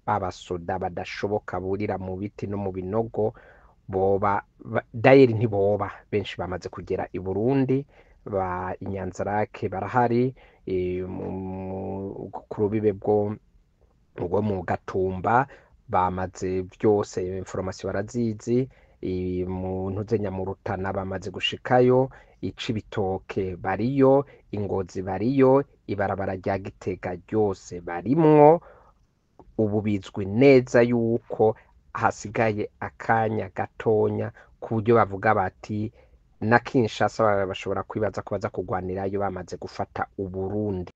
Babasoda badashoboka burira mu biti no mu binogo boba dayeri ntiboba benshi bamaze kugera i Burundi, ba Inyanzarake barahari, ku rubibe bwo mu Gatumba bamaze vyose information barazizi, mu ntuzenya mu Rutana bamaze gushikayo, Icibitoke bariyo, Ingozi bariyo, ibarabara rya Gitega ryose barimwo. Ubu bizwi neza yuko hasigaye akanya gatonya ku buryo bavuga bati na Kinshasa bashobora kwibaza ko baza kugwanirayo bamaze gufata Uburundi.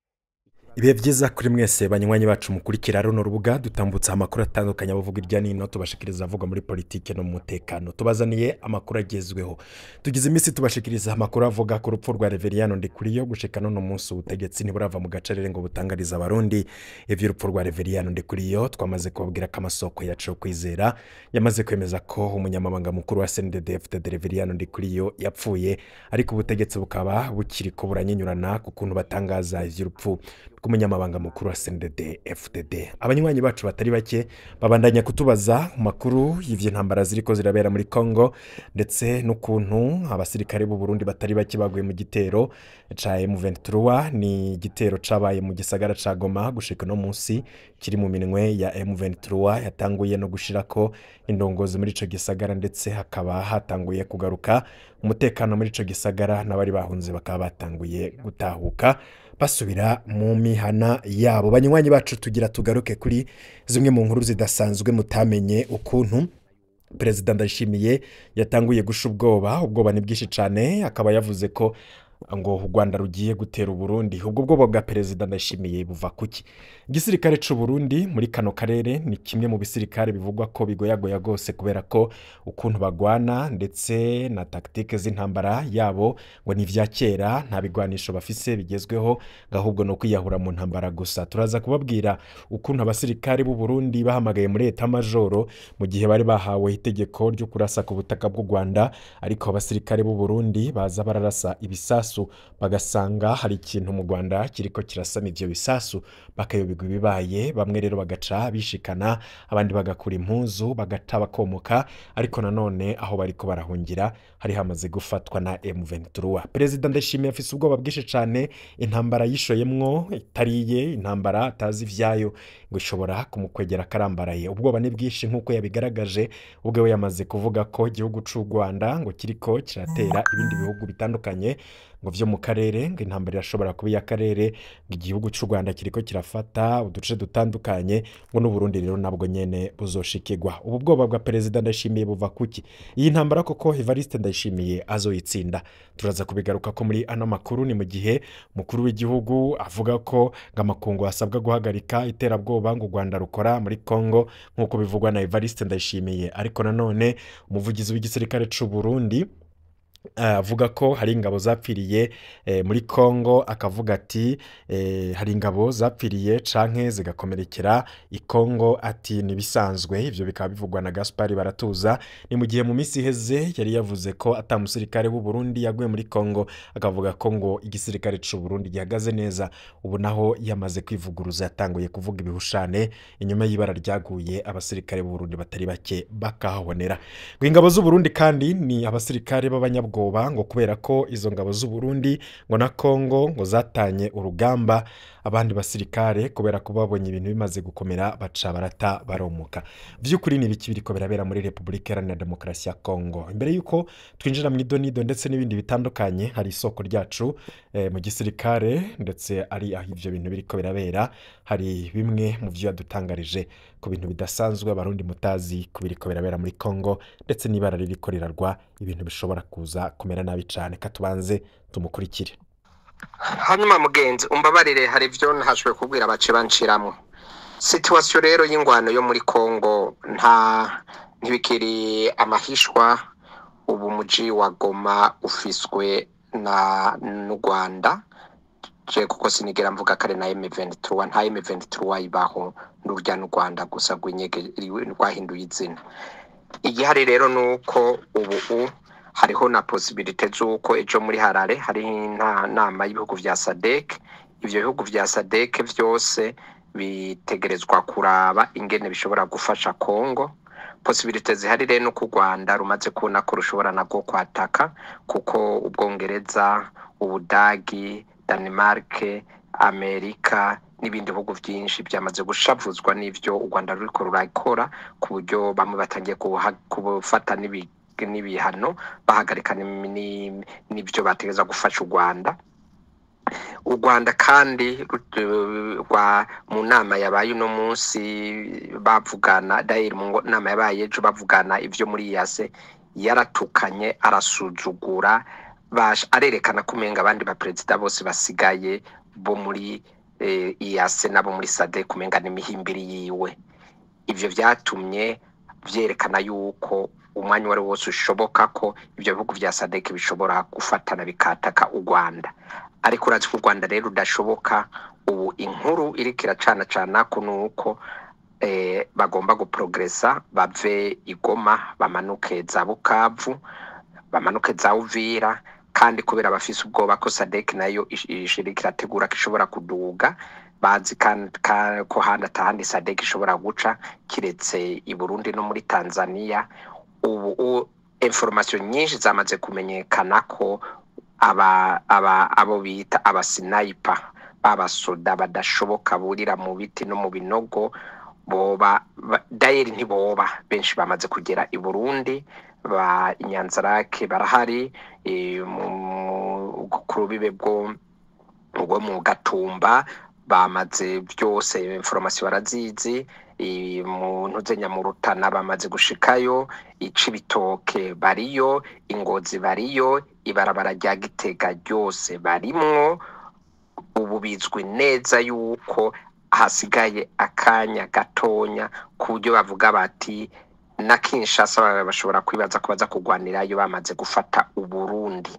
Ibihe byiza kuri mwese banywanyi bacu mukurikira runo rubuga dutambutsa amakuru atandukanye abavuga irya nino, tubashikiriza avuga muri politike no mu mutekano. Tubazaniye amakuru agezweho. Tugize iminsi tubashikiriza amakuru avuga ku rupfu rwa Reveriyano Ndikuriyo. Gushika none munsi ubutegetsi ntiburava mu gacerere ngo butangariza Abarundi ivy'urupfu rwa Reveriyano Ndikuriyo. Twamaze kubabwira ko amasoko yacu yo kwizera yamaze kwemeza ko umunyamabanga mukuru wa CNDD-FDD Reveriyano Ndikuriyo yapfuye, ariko ubutegetsi bukaba bukiriko buranyinyurana ku kuntu batangaza ivy'urupfu rw'umunyamabanga mukuru wa CNDD FDD. Abanywanyi bacu batari bake babandanya kutubaza makuru y'ivyo ntambara ziriko zirabera muri Congo, ndetse n'ukuntu abasirikare b'u Burundi batari bake baguye mu gitero ca M23. Ni igitero cabaye mu gisagara ca Goma, gushika no munsi kiri mu minwe ya M23, yatanguye no gushirako indongozi muri ico gisagara, ndetse hakaba hatanguye kugaruka umutekano muri ico gisagara, n'abari bahunze bakaba batanguye gutahuka basubira mu mihana yabo. Banywanyi bacu, tugira tugaruke kuri zimwe mu nkuru zidasanzwe mutamenye, ukuntu Perezida Ndayishimiye yatanguye gusha ubwoba. Ubwoba ni bwinshi cyane, akaba yavuze ko ngo u Rwanda rugiye gutera Uburundi. Ubwo bwoba bwa Perezida Ndayishimiye buva kuki? Igisirikare c'u Burundi muri kano karere ni kimwe mu bisirikare bivugwa ko bigoyagoya gose, kubera ko ukuntu bagwana ndetse na tactique z'intambara yabo ngo ni ivya kera, nta bigwanisho bafise bigezweho, ahubwo no kwiyahura mu ntambara gusa. Turaza kubabwira ukuntu abasirikare b'u Burundi bahamagaye muri état-major mu gihe bari bahawe itegeko ryo kurasa ku butaka bw'u Rwanda, ariko abasirikare b'u Burundi baza bararasa ibisasu, bagasanga hari ikintu mu Rwanda kiriko kirasama ivyo bisasu, bakayobigwa ibibaye. Bamwe rero bagaca bishikana, abandi bagakura impuzu bagata bakomoka, ariko nanone aho bariko barahungira hari hamaze gufatwa na M23. Perezida Ndayishimiye afise ubwoba bwinshi cane. Intambara yishoyemwo itariye, intambara atazi ivyayo, ngo ishobora kumukwegera akarambaraye. Ubwoba ni bwinshi nk'uko yabigaragaje ubwe. We yamaze kuvuga ko igihugu c'u Rwanda ngo kiriko kiratera ibindi bihugu bitandukanye ngo vyo mu karere, ngo intambara irashobora kuba iy'akarere, ngo igihugu c'u Rwanda kiriko kirafata uduce dutandukanye, ngo n'Uburundi rero nabwo nyene buzoshikirwa. Ubu bwoba bwa Perezida Ndayishimiye buva kuki? Iyi ntambara koko Evariste Ndayishimiye azoyitsinda? Turaza kubigaruka ko muri ano makuru. Ni mu gihe mukuru w'igihugu avuga ko ngo amakungu asabwa guhagarika iterabwoba ngo u Rwanda rukora muri Congo, nk'uko bivugwa na Evariste Ndayishimiye, ariko nanone umuvugizi w'igisirikare c'u Burundi avuga ko hari ingabo zapfiriye muri Congo, akavuga ati hari ingabo zapfiriye canke zigakomerekera i Congo, ati nibisanzwe. Ivyo bikaba bivugwa na Gaspard Baratuza. Ni mu gihe mu minsi iheze yari yavuze ko ata musirikare w'u Burundi yaguye muri Congo, akavuga ko ngo igisirikare c'u Burundi gihagaze neza. Ubu naho yamaze kwivuguruza, yatanguye kuvuga ibihushane inyuma y'ibara ryaguye, abasirikare b'u Burundi batari bake bakahabonera. Ngo ingabo z'u Burundi kandi ni abasirikare b'abanyabwoba, ngo kubera ko izo ngabo z'u Burundi ngo na Congo ngo zatanye urugamba, abandi basirikare kubera ko babonye ibintu bimaze gukomera baca barata baromuka. Vy'ukuri ni ibiki biriko birabera muri Repubulika Iharanira Demokarasi ya Congo? Imbere yuko twinjira mu idonido ndetse n'ibindi bitandukanye, hari isoko ryacu mu gisirikare ndetse ari aho ivyo bintu biriko birabera, hari bimwe mu vyo yadutangarije ku bintu bidasanzwe Abarundi mutazi ku biriko birabera muri Congo, ndetse n'ibara ririko rirarwa, ibintu bishobora kuza kumera nabi cane. Katubanze tumukurikire. Hanyuma mugenzi, umbabarire, hari ivyo ntashobora kubwira bace banshiramwo. Situation rero y'ingwano yo muri Congo nta ntibikiri amahishwa. Ubu muji wa Goma ufiswe na n'u Rwanda. Je kuko sinigera mvuga kare na M23, nta M23 ibaho, n'urya n'u Rwanda gusa rw'inyege rwahinduye izina. Igihari rero nuko ubu hariho na possibilité z'uko ejo muri Harare hari nama y'ibihugu vya SADC. Ivyo bihugu vya SADC vyose Bitegerezwa kuraba ingene bishobora gufasha Kongo. Possibilités zihari rero nuko u Rwanda rumaze kubona ko rushobora nabwo kwataka, kuko Ubwongereza, Ubudagi, Danemark, Amerika n'ibindi bihugu vyinshi vyamaze gushavuzwa n'ivyo u Rwanda ruriko rurakora, ku buryo bamwe batangiye gufata n'ibihano, bahagarika n'ivyo bategerezwa gufasha u Rwanda. U Rwanda kandi rwa mu nama yabaye uno munsi bavugana, dayiri mu nama yabaye ejo bavugana ivyo muri EAC, yaratukanye, arasuzugura, arerekana ko umenga abandi baperezida bose basigaye bo muri EAC nabo muri SADC umenga n'imihimbiri yiwe. Ivyo vyatumye vyerekana yuko umwanya uwari wose ushoboka ko ivyo bihugu vya SADC bishobora gufatana bikataka u Rwanda. Ariko urazi ko u Rwanda rero rudashoboka. Ubu inkuru iriko iracana cana ko nuko bagomba guprogresa, bave i Goma bamanuke za Bukavu, bamanuke za Uvira, kandi kubera bafise ubwoba ko SADC nayo ishirika irategura ko ishobora kuduga, bazi ko handi atahandi SADC ishobora guca kiretse i Burundi no muri Tanzania. Ubu information nyinshi zamaze kumenyekana ko aba aba abo bita abasniper, babasoda badashoboka burira mu biti no mu binogo, boba dayeri ntiboba benshi bamaze kugera i Burundi, ba Inyanzarake barahari, ku rubibe bwo mu Gatumba bamaze byose, information barazizi, mu ntuzenya mu Rutana bamaze gushikayo, Icibitoke bariyo, Ingozi bariyo, ibarabara rya Gitega ryose barimwo. Ubu bizwi neza yuko hasigaye akanya gatonya, ku buryo bavuga bati na Kinshasa bashobora kwibaza ko baza kugwanirayo bamaze gufata Uburundi.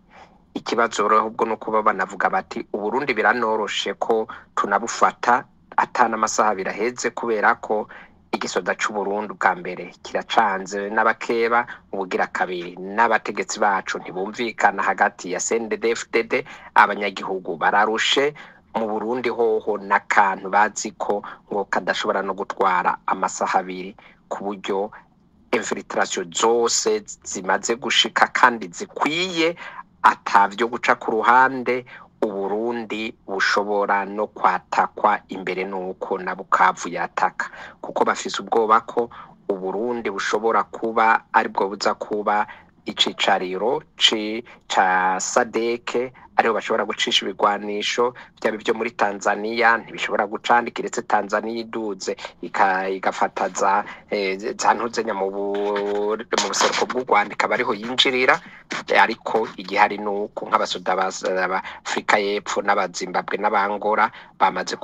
Ikibazo rero ahubwo ni ukuba banavuga bati Uburundi biranoroshe ko tunabufata atana amasaha biraheze, kubera ko igisoda c'Uburundi bwa mbere kiracanze n'abakeba, ubugira kabiri n'abategetsi bacu ntibumvikana hagati ya CNDD-FDD, abanyagihugu bararushe. Mu Burundi hoho n'akantu bazi ko ngo kadashobora no gutwara amasaha abiri, ku buryo infiltration zose zimaze gushika kandi zikwiye, atavyo guca ku ruhande. Uburundi bushobora no kwatakwa imbere nuko na Bukavu yataka, kuko bafise ubwoba ko Uburundi bushobora kuba aribwo buza kuba icicariro ca SADC, ariho bashobora gucisha ibigwanisho vyaba ivyo muri Tanzania ntibishobora gucana, kiretse Tanzania iduze igafata za ntuzenya mu buseruko bw'u Rwanda ikaba ariho yinjirira. Ariko igihari nuko nk'abasoda ba Afrika y'Epfo n'abazimbabwe n'abangora bamaze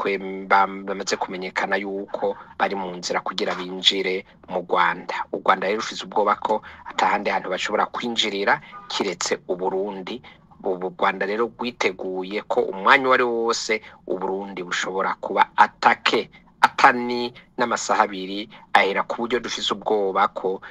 kumenyekana yuko bari mu nzira kugira binjire mu Rwanda. U Rwanda rero rufise ubwoba ko atahandi hantu bashobora kwinjirira kiretse Uburundi. Ubu Rwanda rero rwiteguye ko umwanya uwari wose Uburundi bushobora kuba attaqué atani n'amasaha abiri ahera, ku buryo dufise ubwoba ko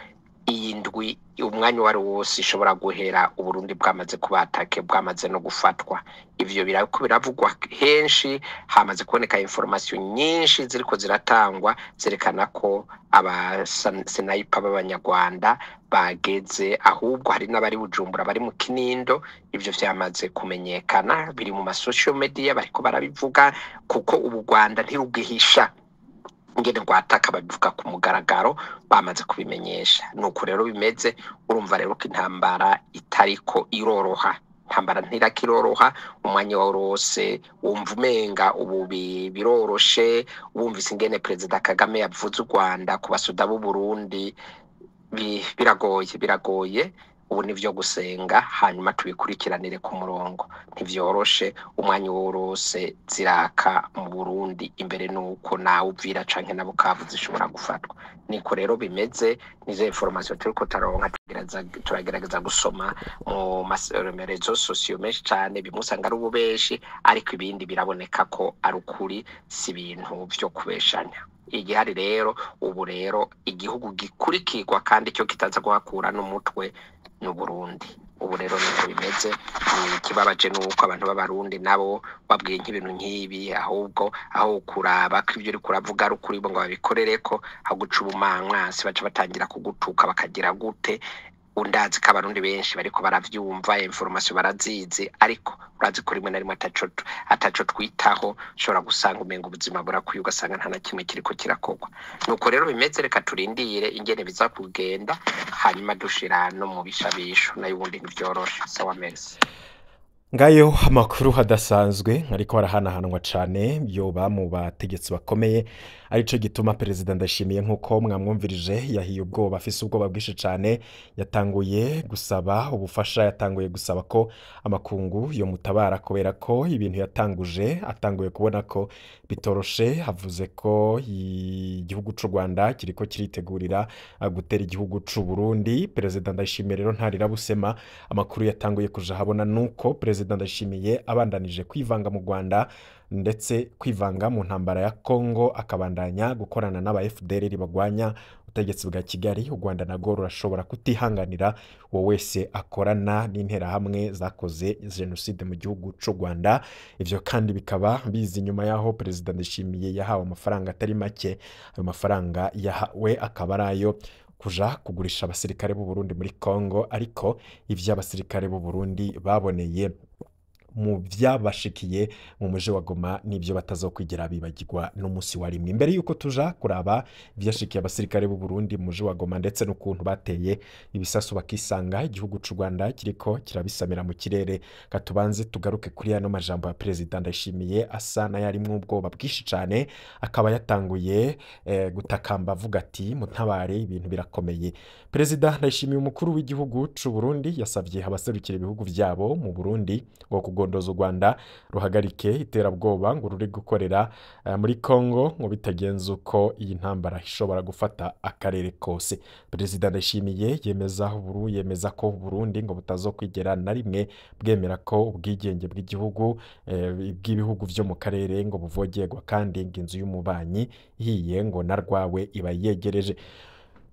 iyi ndwi umwanya uwari wose ishobora guhera Uburundi bwamaze kuba attaqué, bwamaze no gufatwa. Ivyo birako biravugwa henshi, hamaze kuboneka information nyinshi ziriko ziratangwa zerekana ko aba sniper b'abanyarwanda bageze, ahubwo hari n'abari Bujumbura, bari mu Kinindo. Ivyo vyamaze kumenyekana, biri mu ma social media, bariko barabivuga, kuko ubu Rwanda ntirugihisha ingene rwataka, babivuga ku mugaragaro, bamaze kubimenyesha. Nuko rero bimeze. Urumva rero ko intambara itariko iroroha, intambara ntirakiroroha. Umwanya wose wumva umenga ubu biroroshe, wumvise ingene Perezida Kagame yavuze u Rwanda ku basoda b'u Burundi, biragoye, biragoye. Ubu nivyo gusenga, hanyuma tubikurikiranire ku murongo. Ntivyoroshe, umwanya worose ziraka mu Burundi imbere nuko nawe Uvira canke na Bukavu zishobora gufatwa. Niko rero bimeze, nizo information turiko taronka, turagerageza gusoma mu marezo sosiyo menshi cane, bimwe usanga ari ububeshi, ariko ibindi biraboneka ko ari ukuri, si ibintu vyo kubeshanya. Igihari rero ubu rero, igihugu gikurikirwa kandi cyo kitaza guhakura n'umutwe ni Uburundi. Ubu rero niko bimeze. Ikibabaje ni uko abantu b'Abarundi nabo babwiye nk'ibintu nk'ibi, ahubwo aho kuraba ko ibyo uriko uravuga ari ukuri bo ngo babikorereko, aho guca ubumamwasi baca batangira kugutuka bakagira gute. Undazi ko Abarundi benshi bariko baravyumva, information barazizi, ariko urazi ko rimwe na rimwe ataco twitaho. Ushobora gusanga umenga ubuzima burakwiye, ugasanga nta na kimwe kiriko kirakorwa. Nuko rero bimeze, reka turindire ingene biza kugenda, hanyuma dushira no mu bishabisho, nayo ubundi ntivyoroshe. Sawa, merci. Ngayo amakuru hadasanzwe ariko arahanahanwa cane yoba mu bategetsi bakomeye, arico gituma Perezida Ndashimiye, nk'uko mwamwumvirije, yahiye ubwoba, afise ubwoba bwinshi cane. Yatanguye gusaba ubufasha, yatanguye gusaba ko amakungu yo mutabara, kubera ko ibintu yatanguje atanguye kubona ko bitoroshe. Avuze ko igihugu c'u Rwanda kiriko kiritegurira gutera igihugu c'u Burundi. Perezida Ndayishimiye rero ntarira busema. Amakuru yatanguye kuja habona nuko Perezida Ndayishimiye abandanije kwivanga mu Rwanda, ndetse kwivanga mu ntambara ya Congo, akabandanya gukorana n'aba FDLR bagwanya ubutegetsi bwa Kigali. U Rwanda narwo rurashobora kutihanganira uwo wese akorana n'interahamwe zakoze jenoside mu gihugu c'u Rwanda. Ivyo kandi bikaba biza inyuma y'aho Perezida Ndayishimiye yahawe amafaranga atari make. Ayo mafaranga yahawe akaba ari ayo kuja kugurisha abasirikare b'u Burundi muri Congo, ariko ivyo abasirikare b'u Burundi baboneye mu vyabashikiye mu muji wa Goma nivyo batazokwigera bibagirwa n'umunsi wa rimwe. Imbere yuko tuja kuraba ivyashikiye abasirikare b'u Burundi mu muji wa Goma, ndetse n'ukuntu bateye ibisasu bakisanga igihugu c'u Rwanda kiriko kirabisamira mu kirere, katubanze tugaruke kuri ano majambo ya Perezida Ndayishimiye asa n'ayarimwo ubwoba bwinshi cane, akaba yatanguye gutakamba avuga ati: "Mutabare, ibintu birakomeye." Perezida Ndayishimiye, umukuru w'igihugu c'u Burundi, yasavye abaserukira ibihugu vyabo mu Burundi ngo kugondoza u Rwanda ruhagarike iterabwoba ngo ruri gukorera muri Congo, ngo bitagenze uko iyi ntambara ishobora gufata akarere kose. Perezida Ndayishimiye yemeza ko Burundi ngo butazokwigera na rimwe bwemera ko ubwigenge bw'igihugu bw'ibihugu vyo mu karere ngo buvogerwa, kandi ngo inzu y'umubanyi ihiye ngo na rwawe iba yegereje.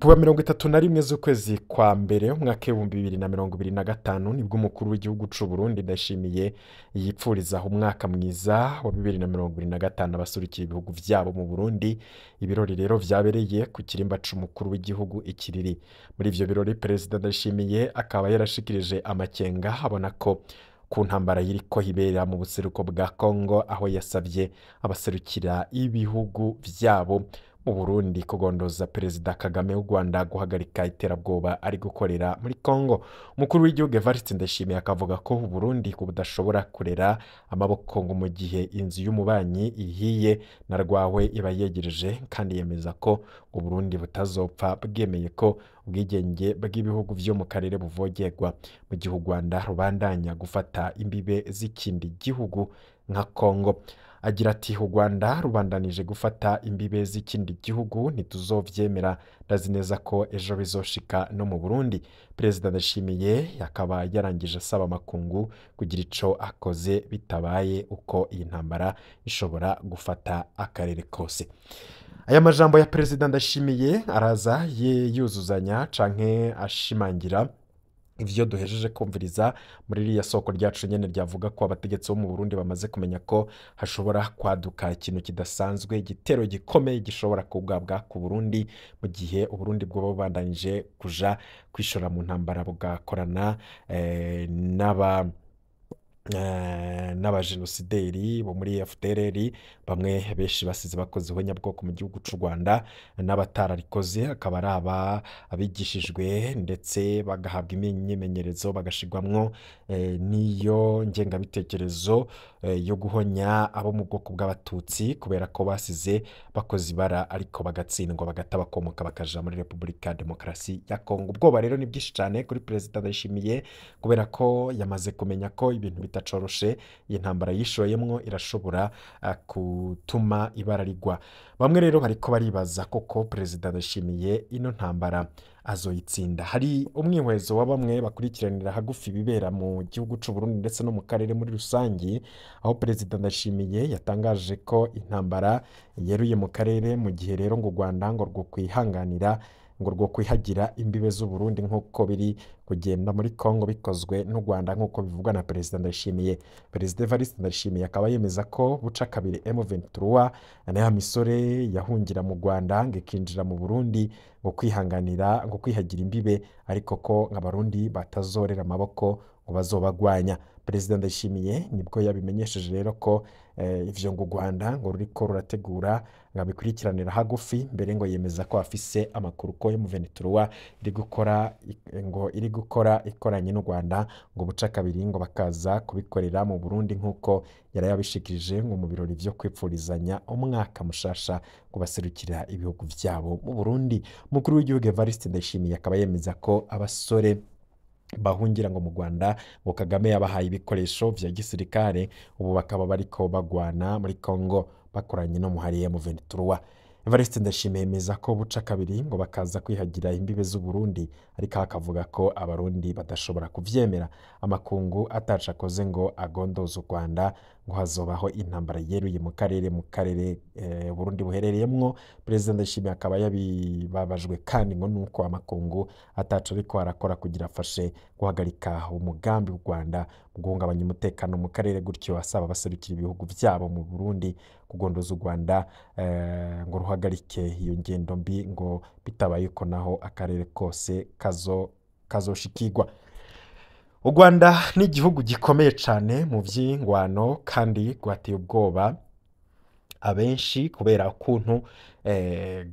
Kuwa 31 z'ukwezi kwa mbere umwaka 2025 nibwo umukuru w'igihugu c'u Burundi Ndayishimiye yipfuriza umwaka mwiza wa 2025 abasurikiye ibihugu vyabo mu Burundi. Ibirori rero vyabereye ku kirimba c'umukuru w'igihugu ikiriri. Muri ivyo birori Perezida Ndayishimiye akaba yarashikirije amakenga abona ko ku ntambara yiriko ibera mu buseruko bwa Congo, aho yasavye abaserukira ibihugu vyabo mu Burundi kugondoza Perezida Kagame w'u Rwanda guhagarika iterabwoba ari gukorera muri Congo. Umukuru w'igihugu Evariste Ndayishimiye akavuga ko u Burundi budashobora kurera amaboko ngo mu gihe inzu y'umubanyi ihiye na rwawe iba yegereje, kandi yemeza ko u Burundi butazopfa bwemeye ko ubwigenge bw'ibihugu vyo mu karere buvogerwa mu gihe u Rwanda rubandanya gufata imbibe z'ikindi gihugu nka Congo. Agira ati: "U Rwanda rubandanije gufata imbibe z'ikindi gihugu, ntituzovyemera, ndazi neza ko ejo bizoshika no mu Burundi." Perezida Ndayishimiye akaba yarangije asaba amakungu kugira ico akoze, bitabaye uko iyi ntambara ishobora gufata akarere kose. Aya majambo ya Perezida Ndayishimiye araza yuzuzanya canke ashimangira ivyo duhejeje kumviriza muri ririya soko ryacu nyene ryavuga ko abategetsi bo mu Burundi bamaze kumenya ko hashobora kwaduka ikintu kidasanzwe, igitero gikomeye gishobora kugabwa ku Burundi mu gihe Uburundi bwoba bubandanije kuja kwishora mu ntambara, bugakorana n'abajenosideri bo muri FDLR, bamwe benshi basize bakoze ihonyabwoko mu gihugu c'u Rwanda, n'abatararikoze akaba ari aba abigishijwe ndetse bagahabwa imyimenyerezo, bagashirwamwo n'iyo ngengabitekerezo yo guhonya abo mu bwoko bw'Abatutsi, kubera ko basize bakoze ibara ariko bagatsindwa, bagata bakomoka bakaja muri Repubulika ya Demokarasi ya Kongo. Ubwoba rero ni bwinshi cane kuri Perezida Ndayishimiye, kubera ko yamaze kumenya ko ibintu bitacoroshe. Iyi ntambara yishoyemwo irashobora gutuma ibara rigwa. Bamwe rero bariko baribaza koko Perezida Ndayishimiye ino ntambara azoyitsinda. Hari umwihwezo wa bamwe bakurikiranira hagufi ibibera mu gihugu c'u Burundi ndetse no mu karere muri rusangi, aho Perezida Ndayishimiye yatangaje ko intambara yeruye mu karere, mu gihe rero ngo u Rwanda ngo rwo kwihanganira ngo rwo kwihagira imbibe z'u Burundi nk'uko biri kugenda muri Kongo bikozwe n'u Rwanda nk'uko bivugwa na Perezida Ndayishimiye. Perezida Evariste Ndayishimiye akaba yemeza ko buca kabiri M23 na ya misore yahungira mu Rwanda ngo ikinjira mu Burundi ngo kwihanganira ngo kwihagira imbibe, ariko ko nk'abarundi batazorera amaboko ngo bazobagwanya. Perezida Ndayishimiye nibwo yabimenyesheje rero ko ivyo ngo u Rwanda ngo ruriko rurategura ngo abikurikiranira hagufi, mbere ngo yemeza ko afise amakuru ko M23 iri gukora ngo iri gukora ikoranye n'u Rwanda ngo buca kabiri ngo bakaza kubikorera mu Burundi nk'uko yari yabishikirije ngo mu birori vyo kwipfurizanya umwaka mushasha kubaserukira ibihugu vyabo mu Burundi. Umukuru w'igihugu Evariste Ndayishimiye akaba yemeza ko abasore bahungira ngo mu Rwanda ngo Kagame yabahaye ibikoresho vya gisirikare, ubu bakaba bariko bagwana muri Kongo bakoranye n'umuhari M23. Evariste Ndayishimiye yemeza ko buca kabiri ngo bakaza kwihagira imbibe z'u Burundi, ariko akavuga ko abarundi badashobora kuvyemera. Amakungu ataca akoze ngo agondoze u Rwanda ngo hazobaho intambara yeruye mu karere Burundi buherereyemwo. Perezida Ndayishimiye akaba yabibabajwe kandi ngo nuko amakungu ataca ariko arakora kugira afashe guhagarika umugambi w'u Rwanda mu guhungabanya umutekano mu karere, gutyo asaba abaserukira ibihugu vyabo mu Burundi kugondoza u Rwanda ngo ruhagarike iyo ngendo mbi, ngo bitabaye ko naho akarere kose kazoshikirwa. U Rwanda ni igihugu gikomeye cane mu vy'ingwano kandi rwateye ubwoba abenshi kubera ukuntu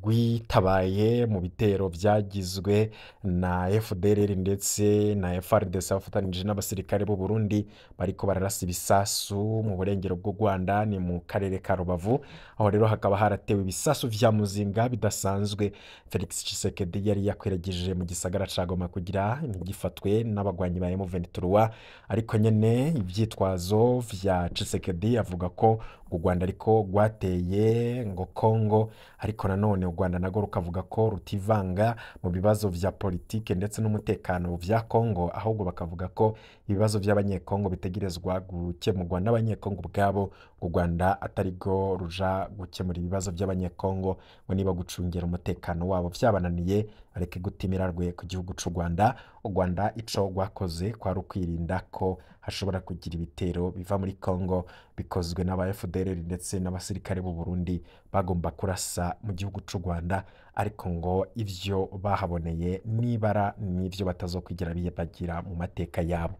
rwitabaye mu bitero vyagizwe na FDLR ndetse na FARDC bafatanije n'abasirikare b'u Burundi bariko bararasa ibisasu mu burengero bw'u Rwanda, ni mu karere ka Rubavu. Aho rero hakaba haratewe ibisasu vya muzinga bidasanzwe Felix Tshisekedi yari yakwirageje mu gisagara ca Goma kugira ntigifatwe n'abagwanyi ba M23, ariko nyene ivyitwazo vya Tshisekedi avuga ko u Rwanda ariko rwateye ngo Kongo, ariko nanone u Rwanda nago rukavuga ko rutivanga mu bibazo vya politike ndetse n'umutekano vya Kongo, ahubwo bakavuga ko ibibazo vy'abanyekongo bitegerezwa gukemurwa n'abanyekongo ubwabo, u Rwanda atari rwo ruja gukemura ibibazo vy'abanyekongo ngo niba gucungera umutekano wabo vyabananiye bareke gutimirarwe ku gihugu c'u Rwanda. U Rwanda ico rwakoze kwari ukwirinda ko hashobora kugira ibitero biva muri Kongo bikozwe n'aba FDLR ndetse n'abasirikare b'u Burundi bagomba kurasa mu gihugu c'u Rwanda, ariko ngo ivyo bahaboneye nibara n'ivyo batazokwigira bibagira mu mateka yabo.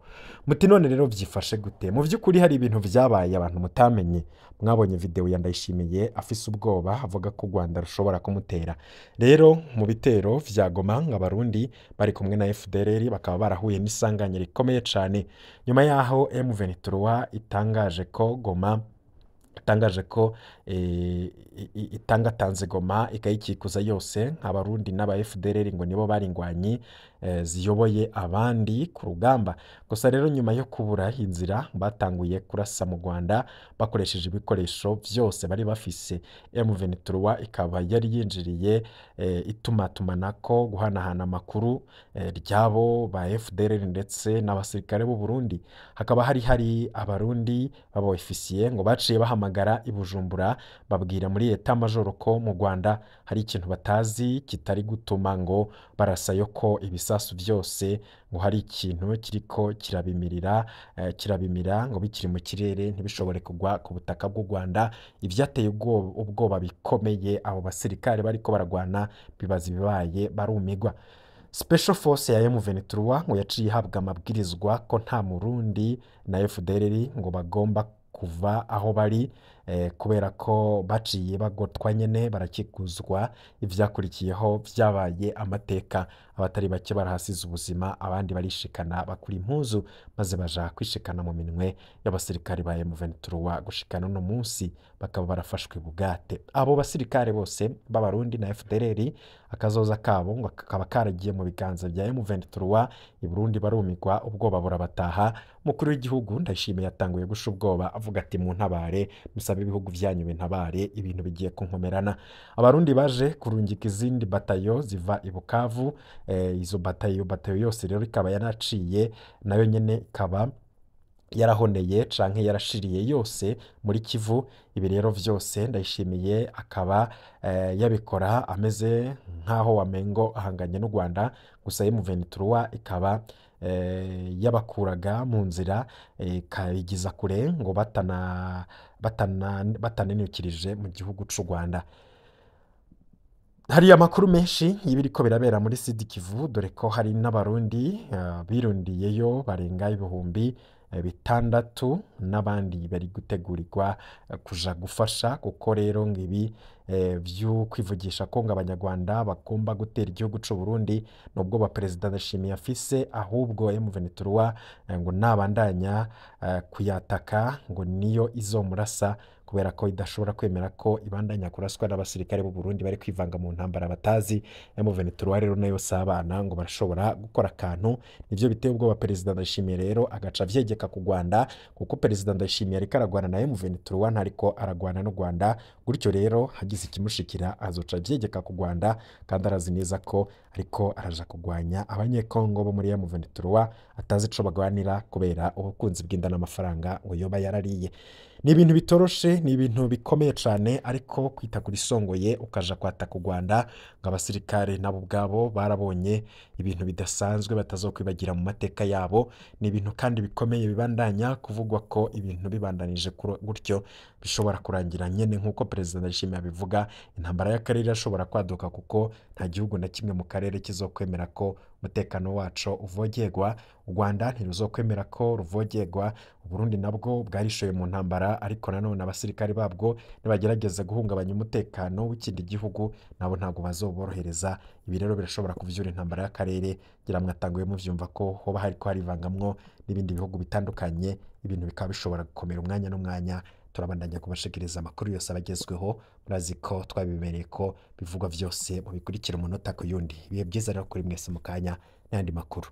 Muti none rero vyifashe gute? Mu vy'ukuri hari ibintu vyabaye abantu mutamenye. Mwabonye video ya Ndayishimiye afise ubwoba avuga ko u Rwanda rushobora kumutera. Rero mu bitero vya Goma abarundi bari kumwe na FDLR bakaba barahuye n'isanganya rikomeye cane nyuma yaho M23 itangaje ko Goma itangaje ko itangatanze Goma ikayikikuza yose, abarundi n'aba FDLR ngo nibo bari ingwanyi ziyoboye abandi ku rugamba. Gusa rero nyuma yo kubura inzira batanguye kurasa mu Rwanda bakoresheje ibikoresho vyose bari bafise. M23 ikaba yari yinjiriye itumatumanako guhanahana amakuru ryabo ba FDLR ndetse n'abasirikare b'u Burundi. Hakaba hari abarundi b'aba ofisiye ngo baciye bahamagara i Bujumbura babwira muri eta majoro ko mu Rwanda hari ikintu batazi kitari gutuma ngo barasayo ko ibisasu vyose ngo hari ikintu kiriko kirabimirira kirabimira ngo bikiri mu kirere ntibishobore kugwa ku butaka bw'u Rwanda. Ivyateye ubwoba bikomeye abo basirikare bariko baragwana bibaza ibibaye barumigwa. Special Force ya M23 ngo yaciye ihabwa amabwirizwa ko nta Murundi na FDLR ngo bagomba kuva aho bari kubera ko baciye bagotwa nyene barakikuzwa. Ivyakurikiyeho vyabaye amateka, abatari bake barahasize ubuzima, abandi barishikana bakura impuzu maze baja kwishikana mu minwe y'abasirikare ba M23 gushikana uno munsi bakaba barafashwe bugate. Abo basirikare bose b'abarundi na FDLR akazoza kabo ngo kakaba karagiye mu biganza bya M23 i Burundi barumigwa ubwoba burabataha. Mukuru w'igihugu Ndayishimiye yatanguye gusha ubwoba avuga ati mu ntabare musabe ibihugu vyanyu bintabare ibintu bigiye kunkomerana. Abarundi baje kurungika izindi batayo ziva i Bukavu, izo batayo yose rero ikaba yanaciye nayo nyene ikaba yarahoneye canke yarashiriye yose muri Kivu. Ibi rero vyose Ndayishimiye akaba yabikora ameze nk'aho wamengo ahanganye n'u Rwanda, gusa M23 ikaba yabakuraga mu nzira ikabigiza kure ngo batanenukirije mu gihugu c'u Rwanda. Hari amakuru menshi y'ibiriko birabera muri Sud Kivu, dore ko hari n'abarundi birundiyeyo barenga 6,000 n'abandi bari gutegurirwa kuja gufasha, kuko rero ngo ibi vyo kwivugisha ko ngo abanyarwanda bagomba gutera igihugu c'u Burundi nubwo ba Perezida Ndayishimiye afise, ahubwo M23 ngo nabandanya kuyataka ngo niyo izomurasa, kubera ko idashobora kwemera ko ibandanya kuraswa n'abasirikare b'u Burundi bari kwivanga mu ntambara batazi. M23 rero nayo sabana ngo barashobora gukora akantu, nivyo biteye ubwoba Perezida Ndayishimiye rero agaca avyegeka ku Rwanda, kuko Perezida Ndayishimiye ariko aragwana na M23 ntariko aragwana n'u Rwanda, gutyo rero hagize ikimushikira azoca avyegeka ku Rwanda, kandi arazi neza ko ariko araja kugwanya abanyekongo bo muri M23 atazi ico bagwanira kubera ubukunzi bw'inda n'amafaranga ngo yoba yarariye. Ni ibintu bitoroshe, ni ibintu bikomeye cane, ariko kwita kuri songoye ukaja kwataka u Rwanda ngo abasirikare nabo ubwabo barabonye ibintu bidasanzwe batazokwibagira mu mateka yabo. Ni ibintu kandi bikomeye bibandanya kuvugwa ko ibintu bibandanije gutyo bishobora kurangira nyene nk'uko Perezida Ndayishimiye abivuga, intambara y'akarere irashobora kwaduka kuko nta gihugu na kimwe mu karere kizokwemera ko umutekano waco uvogerwa. U Rwanda ntiruzokwemera ko ruvogerwa, Uburundi nabwo bwarishoye mu ntambara, ariko nanone abasirikare babwo nibagerageza guhungabanya umutekano w'ikindi gihugu nabo ntabwo bazoborohereza. Ibi rero birashobora kuvyura intambara y'akarere, ngira mwatanguye muvyumva ko hoba hariko harivangamwo n'ibindi bihugu bitandukanye, ibintu bikaba bishobora gukomera umwanya n'umwanya. Turabandanya kubashikiriza amakuru yose abagezweho, murazi ko twabibereye ko bivugwa vyose mubikurikira umunota ku yundi. Ibihe byiza rero kuri mwese mu kanya n'ayandi makuru.